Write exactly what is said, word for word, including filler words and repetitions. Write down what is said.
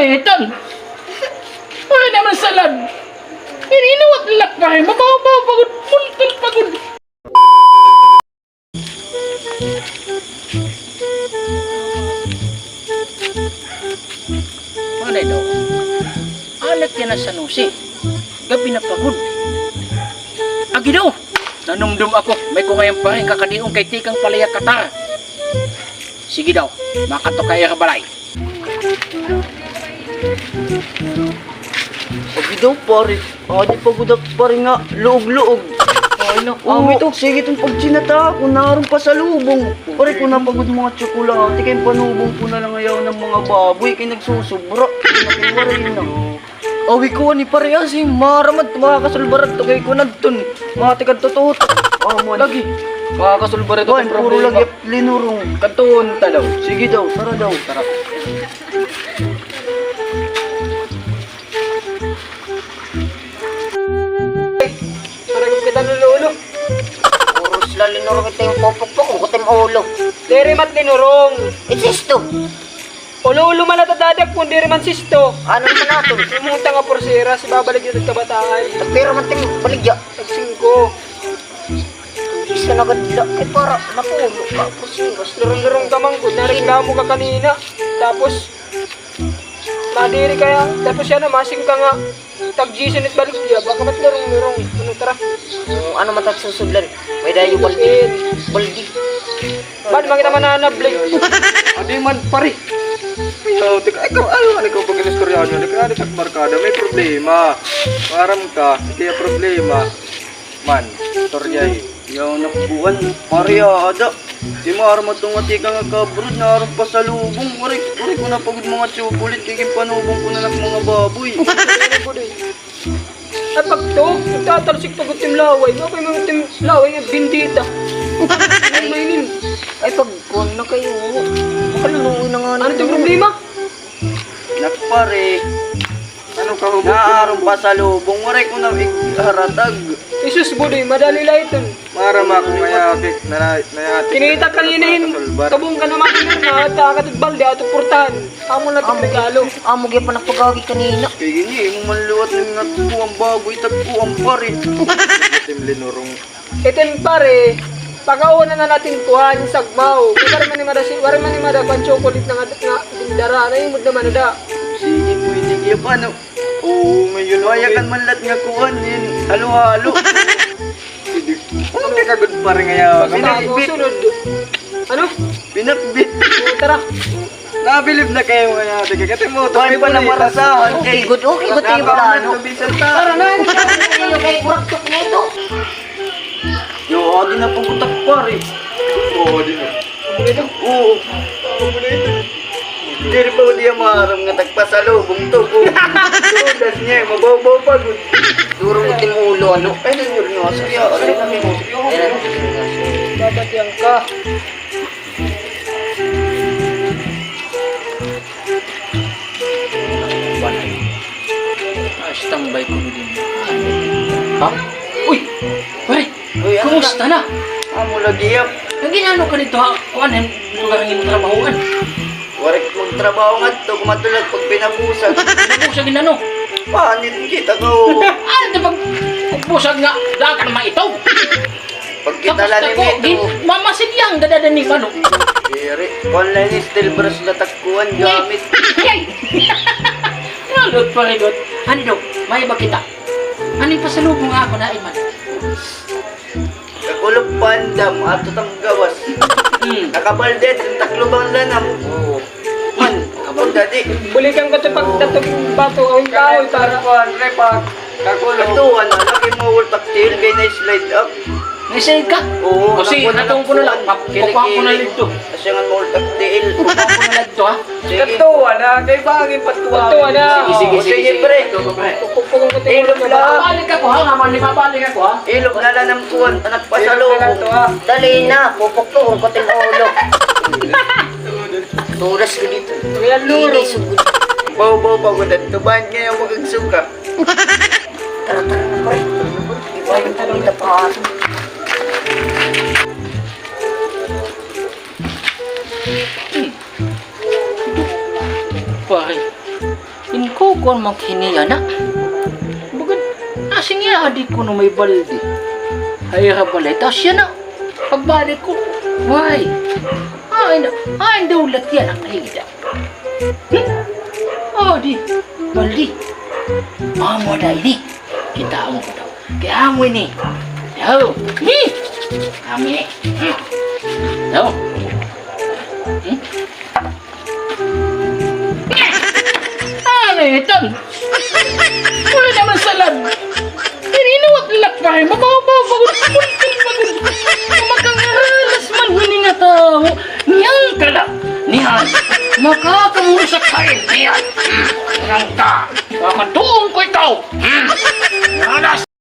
Eton. Uy, naman salad. Ininuwat nila, pare. Mababaw pa gud. Multol pa gud. Manay daw. Anak niya na sa nusi. Gabi na pa gud. Agi daw. Nanumdom ako. May ko ngayon pa rin kakadion kay tikang palaya Qatar. Sige daw. Makato ka ira balay. Abi daw, pare. Adi pa gud ak, pare, nga luog-luog. Ay, na. Oo, amo ito. Sige, iton pagtsinata ko, naron pasalubong. Pare, kuan pa gud mga tsokolate, kay panubong ko na la ngay-an an mga baboy, kay nagsusubra. Waray na. Awi ko ani, pare, ah, si Mara man, makakasulbar adto kay kuan adton. Mga tikadto tutok. Ah, man. Lagi. Makakasulbar ito. Kuan, puro problema. Lagi Linurong. Kadtuon ta daw. Sige daw, tara daw. Tara. Pare, kita na, lolo. Puro sila Linurong ito yung popokpok, ang kutim ulo. Diri mat Linurong. Insisto. Ulo-ulo man ata dadak kun diri man sisto. Ano man naton? Sumunta nga porsira, si babalik dito kabataan. Pero man tim baligya. Tagsingko. Isa na gad la. Ay, para napulo ka, porsira. Lurong-lurong ka man gud, nareklamo ka kanina. Tapos, nadiri kaya. Tapos yan, masing ka nga. Tag-Jason it baligya, baka mat lurong-lurong. Ano, tara? O, ano man ta susudlan? May dayo baldi. Baldi. Ban, mangita man na nablig. Adi man, pare. Ayaw, tika, ikaw, ayaw, ano, ikaw, pag inistoryahan niyo, adi ka, adi ka, barkada, may problema. Maaram ka, kaya problema. Man, istorya, eh. Yaw na kuan, pare, ada. Di maaram ato nga tikang nga ka-abroad, naron pasalubong. Waray, waray ko na pa gud mga chocolate, kay ginpanubong ko na la ak mga baboy. Ay, pagto, nagtatalsik pa gud tim laway. Nga pa yung tim laway, nga bindita. Ay, mainin. Ay, pagkuan na kayo. Makaluluoy na nga. Ano tim problema? Nak, pare. Ano ka, hugot? Naaron pasalubong, waray ko na igharatag. Isus, Budoy, madali la iton. Maaram ako, mayapik, nana-, nayapik. Kinita kanina hin, tubong ka naman, kinita, at, ah, katid balde, ato portahan. Amo na, amo, regalo. Amo, gihapon an pag-agi kanina. Kay gini, imo man liwat nga kuan, baboy, tag-kuan, pare. Tim Linurong. Iton, pare, pakauna na natin kuan, sagmaw. Waray man ni mada si, waray man ni mada kuan, chocolate na nga, nga gindara. Naimod naman na da. Sige, pwede kaya pa, no? Oo, ngayon. Mayakan man lat nga kuan, hin halo-halo. Sige. Ano ka kagod, pare, nga yaw? Pinakbit. Sunod. Ano? Pinakbit. Oo, tara. Nabilib na kayo nga yaw. Sige, kati mo, kuan pa na marasahan. Okay, good, okay, good, yung plano. Tara na, hindi ka, hindi kayo kay kuraktok nito. Yo, adi na pagkutak, pare. Oo, adi na. Amo na ito? Oo. Amo na ito. Diri pa diya maaram nga tagpasalubong to, oh. Tudas niya, mabaw-baw pa gud. Durong tim ulo, ano? Ay, nangyari nga, seryoso. Ay, nangyari nga, seryoso. Babatian ka. Banay. Ah, standby ko din. Ha? Uy! Pare! Uy, ano na? Kumusta na? Amo lagi, yap. Nag-inano ka dito, ha? Kuan, lugar nga trabahoan. Waray ko magtrabaho ngadto, kumadto la pag pinabusag. Pinabusag in ano? Panit kita ko. Ah, ito pag, pagbusag nga, daan ka na maitaw. Pagkita la ni Mito. Mamasid yang dadada ni Mano. Diri. Online steel brush na tagkuan, gamit. Ay! Nalot pa rin, Dot. Ano daw? May ba kita? Ano yung pasalubong nga ako na, Iman? Kakulop pandam, ato tang gawas. Hmm. Nakabalde, taklo bang lanam. Oo. Man, kapag dadi. Bulikan ko ito pagdatog bato, ang kahoy para kuan, repa. Kakulop. Ito, ano, laki mo, ultak tiil, kay na-slide up. May side ka? Oo, o, sige, natong ko na lang. Kukuha ko na dito. Kasi nga mo, ultak tiil. Kukuha ko na lang dito, ha? Sige. Katuwa na, kay bangin patuwa. Katuwa na. Sige, sige, sige, pre. Pupukpukon ko ito. Ilog lang. Mabalik ako, ha? Mama, ni mabalik ako, ha? Ilog na lang ang kuwan, anak pa sa loob. Ilog na lang to, ha? Dali na, pupukpukon ko ito ulo. Turas ko dito. Ayan, lolo. Inisog ko. Baw-baw pa ko dito. Bahan kaya magagsuka. Tara, tara na, pre. Ipalit na kita pa. Pare, Inkukuan man hini yana. Bugad, nasiring iya adi kuno may balde ha ira balay. Tapos yana, pagbalik ko, why? Ay, na, ay, daulat yana. Ay, da. Hmm? Oh, di, balde. Amo da ini. Kitaon ko daw. Kay amo ini. Yo. Hi. Amo ini. Hmm. Yo. Hmm? Ano iton? Wala naman salad. Ininuwat lak pa rin. Mababaw, babaw, babaw, babaw. Makangaralas man hini nga tawo. Niyan ka la. Niyan. Makakamursak ka rin. Niyan. Hmm. Niyan ka. Makatuong ko ikaw. Hmm. Niyan.